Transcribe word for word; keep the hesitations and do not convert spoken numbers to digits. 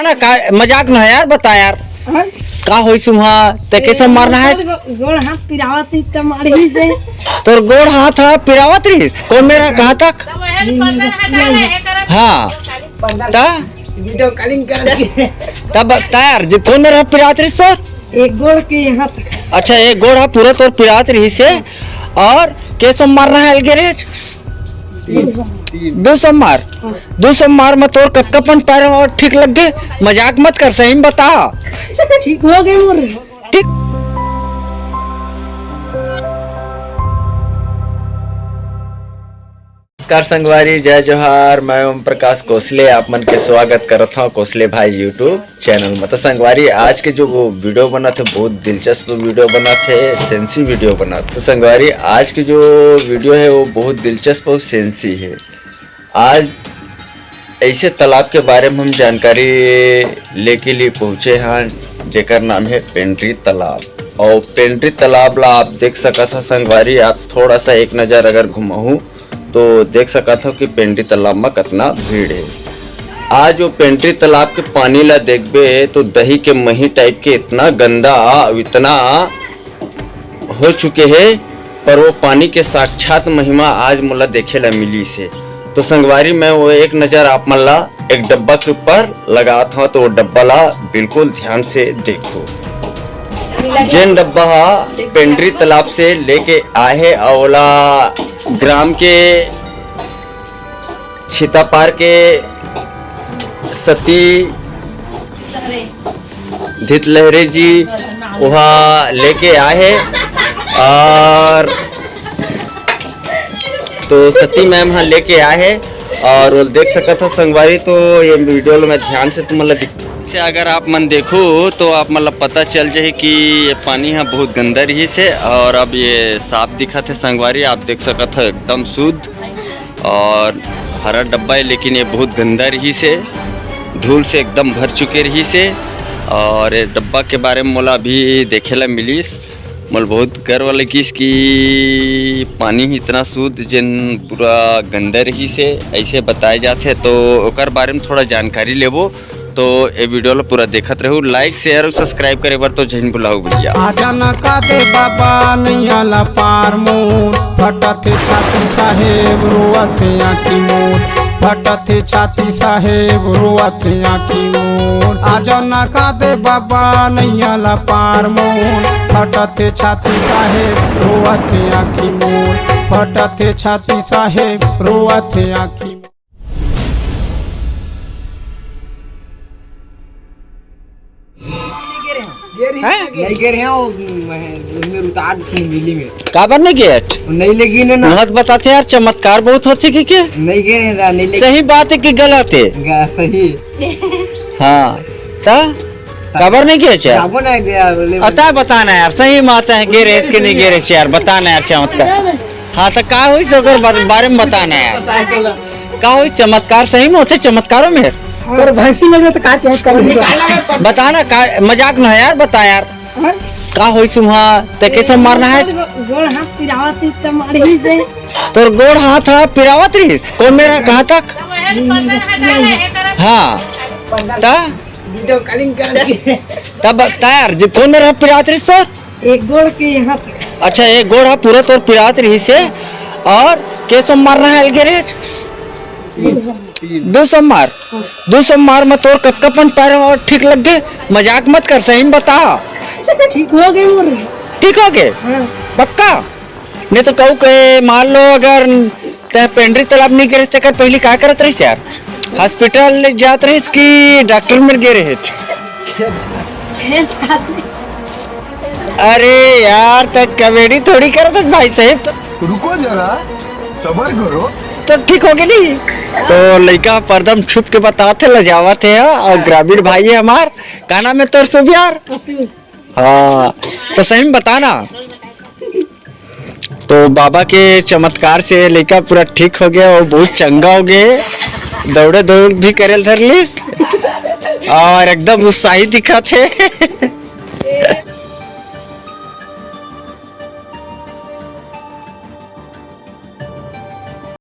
ना का, मजाक ना यार, बता यार। हाँ? का होइस उहाँ? ते के सब मारना है? गोड़ हाथ पिरावत ही त मारी से। तोर गोड़ हाथ ह पिरावत रहिस? कोन मेर ह, कहाँ तक? हाँ। ता? वीडियो कॉलिंग कर। तब बता यार, जे कोन मेर ह पिरावत रहिस तोर? एक गोड़ के यहाँ तक। अच्छा, एक गोड़ ह पूरा तोर पिरावत रहिस हे। और के सब मारना है अलगे रेज? दू सोमवार। दू सोमवार म तोर कतका पन पैर और ठीक लग गे? मजाक मत कर, सही में बता। ठीक हो गए मोर। ठीक। नमस्कार संगवारी, जय जोहार, मैं ओम प्रकाश कोसले, आप मन के स्वागत करत हव कोसले भाई YouTube चैनल में। तो संगवारी, आज के जो वो वीडियो बनत हे, बहुत दिलचस्प वीडियो बनत हे, सेंसी वीडियो बनत। तो संगवारी, आज के जो वीडियो हे, वो बहुत दिलचस्प और सेंसी हे। आज ऐसे तालाब के बारे में हम जानकारी लेके लिए पहुँचे हैं, जेकर नाम है पेंड्री तालाब। और पेंड्री तालाब ला आप देख सकत ह संगवारी, आप थोड़ा सा एक नज़र अगर घुमाहू तो देख सकत हो कि पेंड्री तालाब में कितना भीड़ है। आज वो पेंड्री तालाब के पानी ला देखबे तो दही के मही टाइप के इतना गंदा, इतना हो चुके हे, पर वो पानी के साक्षात महिमा आज मोला देखे ला मिलिस हे। तो संगवारी, मैं वो एक नज़र आप मन ला एक डब्बा के ऊपर लगात हव, तो वो डब्बा ला बिल्कुल ध्यान से देखो। जेन डब्बा हा पेंड्री तालाब से लेके आए हे, अउ ओला ग्राम के छितापार के सती धितलहरे जी वहाँ लेके आए हे और तो सती मैम हा लेके आए हे और वो देख सकत हो संगवारी। तो ये वीडियो ला मैं ध्यान से तुमन ला दिख-, से अगर आप मन देखो तो आप मन ला पता चल जाही कि ये पानी हा बहुत गंदा रहिस हे और अब ये साफ दिखत हे संगवारी, आप देख सकत हो एकदम शुद्ध। और हरा डब्बा हे, लेकिन ये बहुत गंदा रहिस हे, धूल से एकदम भर चुके रहिस हे। और ये डब्बा के बारे में मोला अभी देखे ला मिलिस, मोला बहुत गर्व लगिस कि पानी ही इतना शुद्ध, जेन पूरा गंदा रहिस हे, ऐसे बताए जाथे। तो ओकर बारे में थोड़ा जानकारी लेबो। तो ए वीडियो ला पूरा देखत रहू, like, share और subscribe करे बर तो झन भुलाहू भैया। आजा न का दे बाबा नैया ला पार मोर, फटत हे छाती साहेब, रोवत हे आँखी मोर, फटत हे छाती साहेब, रोवत हे आँखी मोर। आजा न का दे बाबा नैया ला पार मोर, फटत हे छाती साहेब, रोवत हे आँखी मोर, फटत हे छाती साहेब, रोवत हे आँखी मोर। गे रहे हैं? नहीं गे रहे हैं, वो, मैं, उसमें उतार दी मिली में। काबर नहीं गे हस? नहीं लेगी ना, ना। मत बताते यार, चमत्कार बहुत होथे कि के? नहीं गे रहे हैं, नहीं लेगी। सही बात है कि गलत है? गा-, सही। हाँ, ता? काबर नहीं गे हस यार? जाबो ना गया, बोले अता बताना यार, सही बात है, गे रहे हस कि नहीं गे रहे हस यार, बताना यार, चमत्कार। हाँ, तो का होइस ओकर बारे, बारे में बताना यार। बताए तो ला। का होइस, चमत्कार सही में होथे, चमत्कारों में? और भैंसी लगे तो का चमत्कार होही? बताना का, मजाक ना यार, बता यार। हाँ? का होइस उहाँ, ते के सब मारना है? गोड़ हाथ पिरावत ही त मारी से। तोर गोड़ हाथ ह पिरावत रहिस? कोन मेर ह, कहाँ तक? हाँ। ता? वीडियो कॉलिंग कर। तब बता यार, जे कोन मेर ह पिरावत रहिस तोर? एक गोड़ के यहाँ तक। अच्छा, एक गोड़ ह पूरा तोर पिरात रहिस हे। और के सोमवार ना है अलगे रेज? दू सोमवार। दू सोमवार में तोर कतका पन पैर और ठीक लग गे? मजाक मत कर, सही में बता। ठीक हो गए मोर। ठीक हो गए? हाँ। पक्का? नहीं तो कहूँ के मान लो अगर तैं पेंड्री तालाब नहीं गे रहिस, तेकर पहली का करत रहिस यार? हॉस्पिटल ले जात रहिस कि डॉक्टर मेर गे रहिस? अरे यार, तैं कॉमेडी थोड़ी करत हस भाई साहब। तो रुको जरा, सबर करो। तो ठीक हो गए नहीं? तो लइका परदम छुप के बताथे, लजावत हे, और ग्रामीण भाई है हमार। का नाम है तोर शुभ यार? हाँ, तो सही में बताना। तो बाबा के चमत्कार से लइका पूरा ठीक हो गया और बहुत चंगा हो गए। दौड़े दौड़ भी करे धर लिस और एकदम उत्साही दिखत हे।